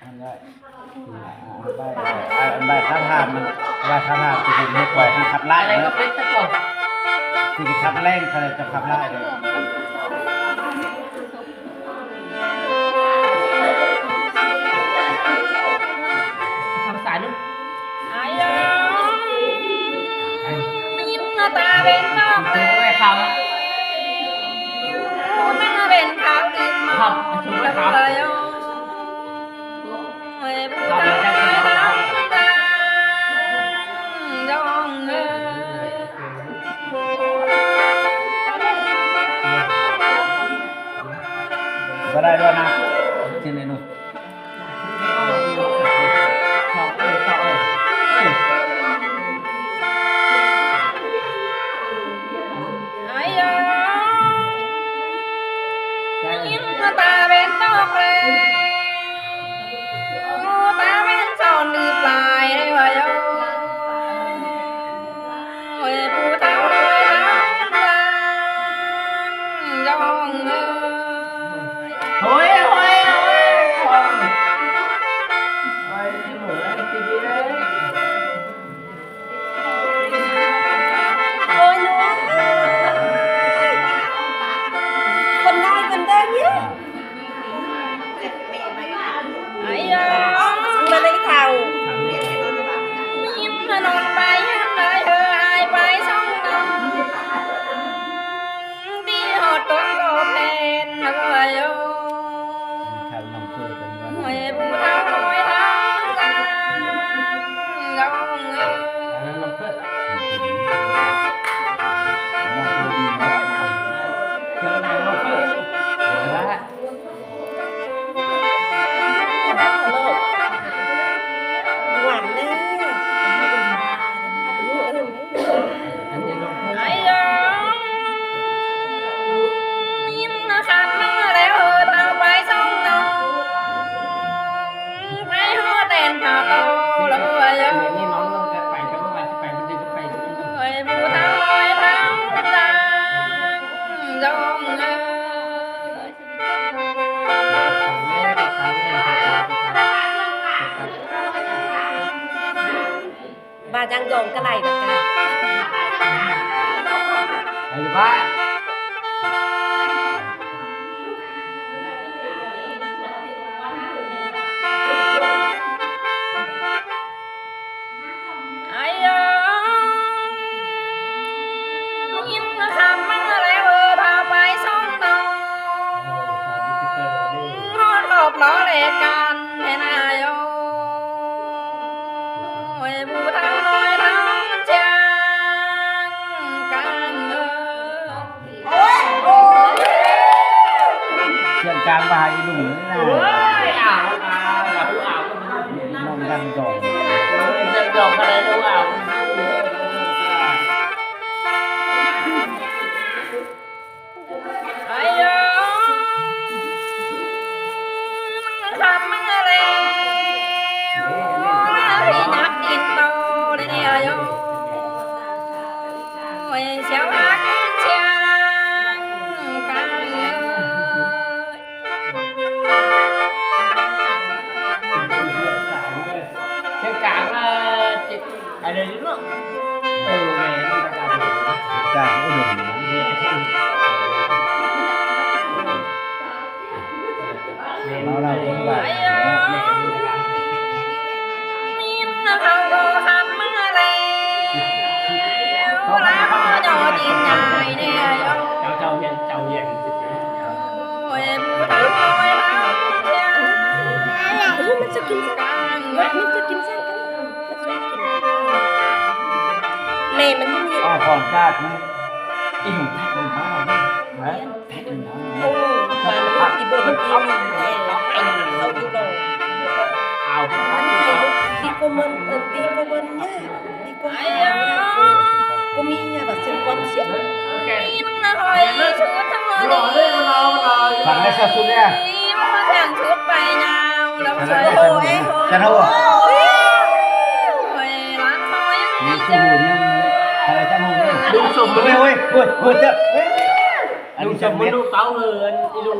ອັນໃດ ອັນໃດ ອັນໃດຄາຖາມັນ ໃດຄາຖາທີ່ເຮັດໄວ້ ທີ່ຂັບໄລ່ ອະໄລກໍເປັນຕະກອນ ທີ່ຂັບແລ້ງ ເຂົາເຈົ້າຂັບໄລ່ເດ້. ທາງສາຍນັ້ນ ອາຍອງ ຍິນຕາເວັນຕອກແລ ຕາເວັນຂາວດຶກມາ ເອີຍ ຜູ້ເຖົ້ານ້ອຍທັງຫຼາຍ ຍອງເອີຍ. ບໍ່ໄດ້ດ້ວຍນະ ທີ່ນີ້ໜູ ອາຍອງ ຍິນຕາເວັນຕອກແລ ຕາເວັນສອນດຶກຫຼາຍເດ້ ອາຍອງ. ໂອ້ຍ ຜູ້ເຖົ້ານ້ອຍທັງຫຼາຍ ຍອງເອີຍ ໂອ້ຍ ໂອ້ຍ ໂອ້ຍ ໂອ້ຍ ໂອ້ຍ ໂອ້ຍ ຄົນນ້ອຍເພິ່ນເດີນີ້. ອາຍອງ ມາເລີຍເຖົ້າ ຍິນຖະໜົນໄປເຮືອນເອີຍ ເຮີອາຍໄປຊ່ອງນອນ ທີ່ຮອດຕົ້ນກໍແມ່ນເອີຍ ເອີຍ ຜູ້ເຖົ້ານ້ອຍທັງຫຼາຍ ຍອງເອີຍ. ຫວານເດີ ອາຍອງ ຍິນຄຳມາແລ້ວ ເອີ ເຖົ້າໄປສົ່ງນ້ອງ ໄປຮອດແດນຜາໂຕ ລະເອີຍ ເອີຍ ຜູ້ເຖົ້ານ້ອຍທັງຫຼາຍ ຍອງເອີຍ. ວ່າຍັງຍອງກະໄຫຼນະກະ ໄປຢູ່ບ້ານ. ອາຍອງ ຍິນຄຳມາແລ້ວ ເອີ ເຖົ້າໄປສົ່ງນ້ອງ ຮອດຮອບລໍແລກັນແທ້ນາຍອງ ໂອ້ຍ ຜູ້ເຖົ້ານ້ອຍທັງຈາງກັນເອີຍ. ໂອ້ຍ ໂອ້ຍ ສຽງກາງມາຫາອີລຸງເລີຍນະ ເອີຍ ອ້າວ ອ້າວ ອ້າວ ນ້ອງດັງດອງ ເອີຍ ສຽງດອງຂະໜາດນັ້ນ ອ້າວ ອາຍອງ ຄຳມາແລ້ວ ທີ່ຍັກດິນໂຕເດອາຍອງ. ໂອ້ຍ ສຽວຮັກສຽງກາງເອີຍ ສຽງກາງ ເອີ ເຈັບ ໄປເລີຍເນາະ ເອີ ແມ່ນ ກາງອຸດົມ ເມາເຫຼົ້າຄົນບ້ານ ຍິນເຂົາກໍຄຳມາແລ້ວ ລາວຍໍຈີນຍາຍແດ່ ເຈົ້າ ເຈົ້າຮຽນ ເຈົ້າຮຽນ ໂອ້ຍ ຜູ້ເຖົ້ານ້ອຍເຖົ້າ ເອີ ມັນຈະກິນຊັ້ນ ມັນຈະກິນຊັ້ນກັນ ມັນຈະກິນ ແມ່ມັນມີ ອ້າວ ຂອງກາດ ອີ່ຫຍັງ ແທກມັນມາ ແທກ ໂອ້ ມາ ອີ່ເບິ່ງ ອີ່ເບິ່ງ ເຂົາຢູ່ດອກ ເອົາ ມັນໃຫ້ລູກດີກວ່າມັນ ເອີ ດີກວ່າມັນຍາກ ດີກວ່າຫາຍາກ ບໍ່ມີຍາບາດເຈັບຄວາມເຈັບ ຟັງໄດ້ຊະສຸດແລ້ວ ໂອ້ຍ ຈັນເຮົາ ໂອ້ຍ ມີສະຫູນຍັງ ໃຜຈະຮູ້ ລຸງສົມ ໂອ້ຍ ໂອ້ຍ ໂອ້ຍ ເຈົ້າ ເອີຍ ລຸງສົມ ລູກເຕົ້າເຮີນ ອີລຸງ